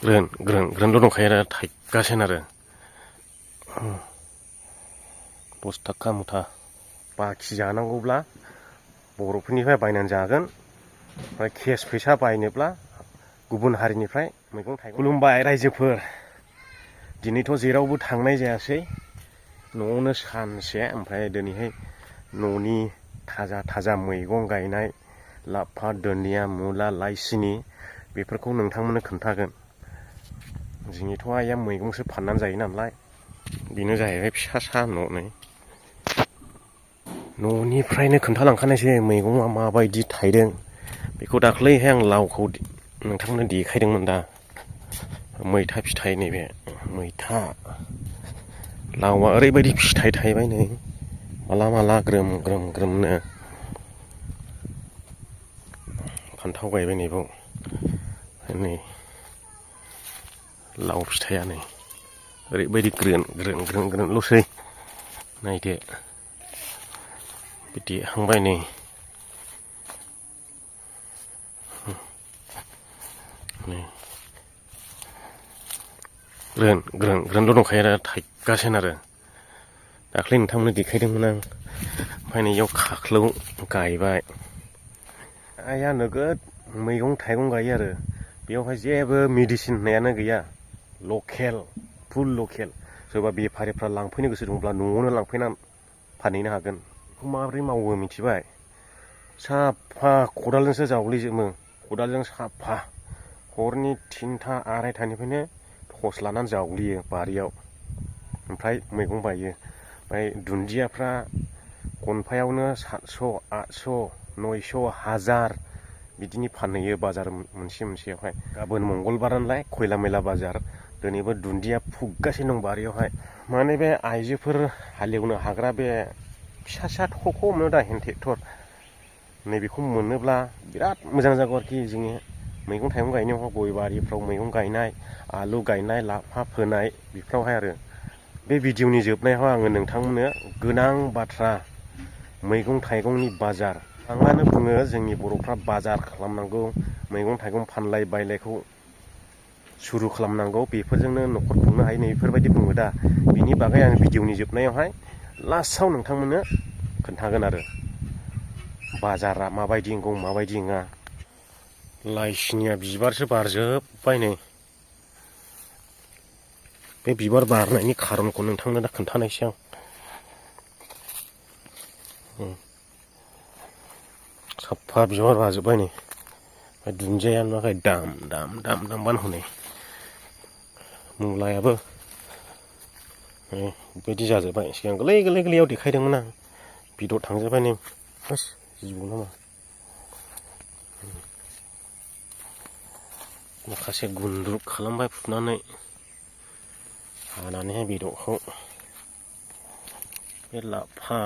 ग्रोनल' दंखायो आरो थाइगासिनो आरो 10 थाखा मुथा बाखि जानांगौब्ला बर'फोरनिफ्राय बायनानै जागोन ओमफ्राय केस फैसा बायनोब्ला गुबुन हारिनिफ्राय मैगं थाइगं खुलुमबाय रायजोफोर दिनैथ' जेरावबो थांनाय जायासै न'आवनो सानसे ओमफ्राय दिनैहाय न'नि थाजा मैगं गायनाय लाफा दुन्दिया मुला लाइ सिनि बेफोरखौ नोंथांमोननो खोन्थागोन जोंनिथ' आइया मैगंसो फाननानै जायो नालाय बेनो जाहैबाय फिसा न'निफ्रायनो खोन्थालांखानायसै मैगङा माबायदि थायदों बेखौ दाख्लैहाय आं लावखौ नोंथांमोननो देखायदोंमोन दा मैथा फिथाइ नैबे मैथा लावआ ओरैबायदि फिथाइ थायबाय नै माला ग्रोम ग्रोमनो फान्थाव गायबाय नैबाव नै लाव फिथाइया नै ओरैबायदि ग्रोनल'सै नायदो बिदि हांबाय नै ग्रोनल' दंखायो आरो थाइगासिनो आरो दाख्लै नोंथांमोननो देखायदोंमोन आं ओमफ्राय नैयाव खाख्लौ गायबाय आइया नोगोद मैगं थाइगं गायो आरो बेयावहाय जेबो मेडिसिन होनायानो गैया फुल लकेल सोरबा बेफारिफ्रा लांफैनो गोसो दंब्ला न'आवनो लांफैना फानहैनो हागोन बेखौ माबोरै मावो मिथिबाय साफा खदालजोंसो जावग्लिजोबो खदालजों साफा हरनि 3टा 2:30निफ्रायनो टर्स लानानै जावग्लियो बारियाव ओमफ्राय मैगं बायो ओमफ्राय दुन्दियाफ्रा गनफायावनो 700 800 900 1000 बिदिनि फानहैयो बाजार मोनसेयावहाय गाबोन मंगलबार नालाय खयला मैला बाजार दिनैबो दुन्दिया फुगासिनो दं बारियावहाय माने बे आइजोफोर हालेवनो हाग्रा बे फिसा थख' मोनो दा हेन्ड ट्रेक्टर नैबेखौ मोनोब्ला बिराद मोजां जागौ आरोखि जोङो मैगं थाइगं गायनायावहाय गय बारिफ्राव मैगं गायनाय आलु गायनाय लाफा फोनाय बेफ्रावहाय आरो बे भिडिअनि जोबनायाव आङो नोंथांमोननो गोनां बाथ्रा मैगं थाइगंनि बाजार आङानो बुङो जोंनि बर'फ्रा बाजार खालामनांगौ मैगं थाइगं फानलाय बायलायखौ सुरु खालामनांगौ बेफोरजोंनो न'खर खुंनो हायो नै बेफोरबायदि बुङो दा बिनि बागै आं भिडिअनि जोबनायावहाय लास्टआव नोंथांमोननो खोन्थागोन आरो बाजारा माबायदि नंगौ माबायदि नङा लाइ सिनिया बिबारसो बारजोब्बाय नै बे बिबार बारनायनि खारनखौ नोंथांनो दा खोन्थानायसै आं साफा बिबार बारजोब्बाय नै दुन्दियाया नुवाखै दाम हनै मुलायाबो बेबायदि जाजोब्बाय सिगां गोरलैयाव देखायदोंमोन आं बिदर थांजोब्बाय नै जिबौ नामा माखासे गुन्द्रुक खालामबाय फुनानै हानानैहाय बेदरखौ बे लाफा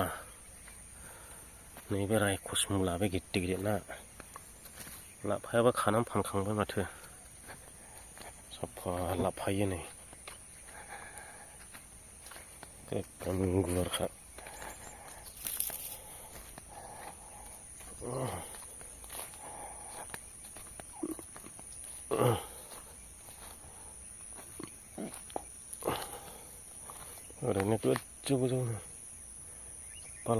नैबे रायखस मुला बे गिदिर ना लाफायाबो खानानै फानखांबाय माथो साफा लाफायो नै एकदम गुवारखा ओरैनो गोजौनो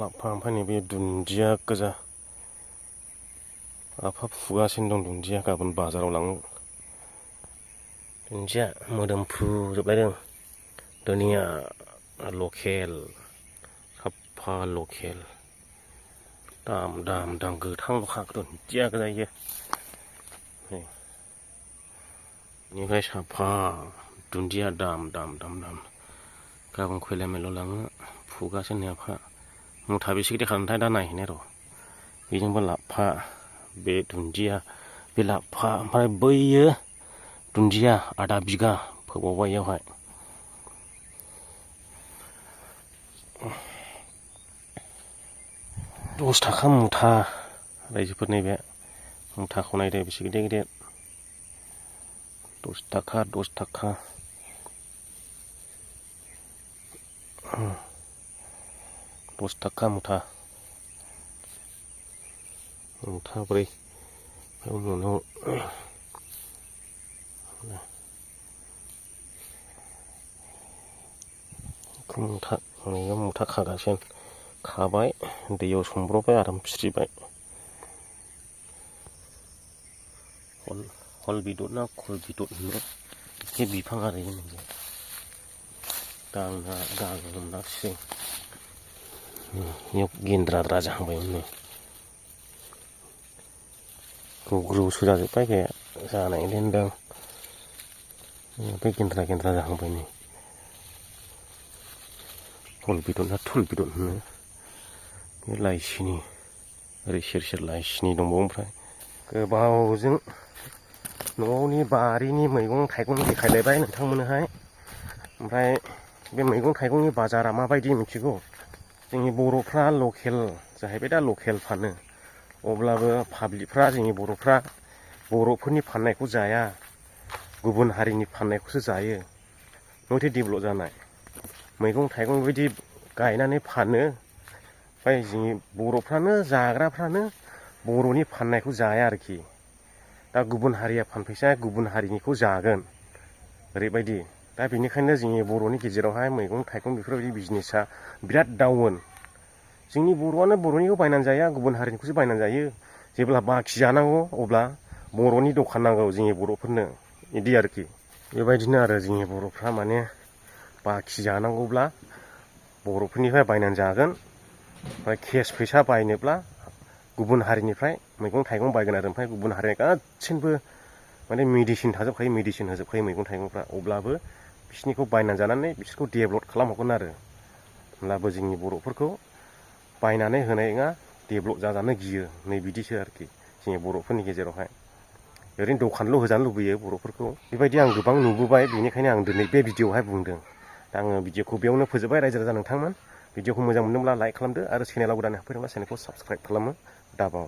लाफा ओमफ्राय नैबे दुन्दिया गोजा आफा फुगासिनो दं दुन्दिया गाबोन बाजाराव लाङो दुन्दिया मोदोमफ्रुजोबलायदों दुनिया लकेल साफा लकेल दाम गोथांल'खा दुन्दिया गोजायो बेनिफ्राय साफा दुन्दिया दाम गाबोन खयला मेलाव लाङो फुगासिनो आफा मुथा बेसे गिदिर खालामथाय दा नायहैनाय र' बेजोंबो लाफा बे दुन्दिया बे लाफा ओमफ्राय बैयो दुन्दिया आधा बिगा फोबावबाय इयावहाय दस थाखा मुथा रायजोफोर नैबे मुथाखौ नायदो बेसे गिदिर 10 थाखा 10 थाखा मुथा मुथाब्रै उनाव मुथा खागासिनो खाबाय दैयाव सोमब्रबाय आराम फिरिबाय हल बिदर ना खल बिदर होनो एसे बिफां आरो इयो दांनो मोनाखिसै इयाव गेन्द्राद्रा जाहांबायमोन ग्रौग्रौसो जाजोब्बाय गाया जानायनो होनदां बे गेन्द्रा जाहांबाय नै हल बिदर ना थुल बिदर होनो बे लाइसिनि ओरै सेर सेर लाइसिनि दंबावो ओमफ्राय गोबावजों न'नि बारिनि मैगं थाइगं देखायलायबाय नोंथांमोननोहाय ओमफ्राय बे मैगं थाइगंनि बाजारा माबायदि मिथिगौ जोंनि बर'फ्रा लकेल जाहैबाय दा लकेल फानो अब्लाबो पाब्लिकफ्रा जोंनि बर'फ्रा बर'फोरनि फाननायखौ जाया गुबुन हारिनि फाननायखौसो जायो नयथो डेभेलप जानाय मैगं थाइगं बेबायदि गायनानै फानो ओमफ्राय जोंनि बर'फ्रानो जाग्राफ्रानो बर'नि फाननायखौ जाया आरोखि दा गुबुन हारिया फानफैसा गुबुन हारिनिखौ जागोन ओरैबायदि दा बेनिखायनो जोंनि बर'नि गेजेरावहाय मैगं थाइगं बेफोरबायदि बिजनेसा बिराद डाउन जोंनि बर'आनो बर'निखौ बायनानै जाया गुबुन हारिनिखौसो बायनानै जायो जेब्ला बाखि जानांगौ अब्ला बर'नि दखान नांगौ जोंनि बर'फोरनो बिदि आरोखि बेबायदिनो आरो जोंनि बर'फ्रा माने बाखि जानांगौब्ला बर'फोरनिफ्राय बायनानै जागोन ओमफ्राय केस फैसा बायनोब्ला गुबुन हारिनिफ्राय मैगं थाइगं बायगोन आरो ओमफ्राय गुबुन हारिया गासिनबो माने मेडिसिन थाजोबखायो मेडिसिन होजोबखायो मैगं थाइगंफ्रा अब्लाबो बिसोरनिखौ बायनानै जानानै बिसोरखौ डेभेलप खालामहरगोन आरो होमब्लाबो जोंनि बर'फोरखौ बायनानै होनाय नङा डेभेलप जाजानो गियो नै बिदिसो आरोखि जोंनि बर'फोरनि गेजेरावहाय ओरैनो दखानल' होजानो लुबैयो बर'फोरखौ बेबायदि आं गोबां नुबोबाय बेनिखायनो आं दिनै बे भिडिअ'आवहाय बुंदों दा आङो भिडिअ'खौ बेयावनो फोजोबबाय रायजो राजा नोंथांमोन भिडिअ'खौ मोजां मोनदोंब्ला लाइक खालामदो आरो चेनेलाव गोदान हाबफैदोंब्ला चेनेलखौ साबस्क्राइब खालामो दाबाव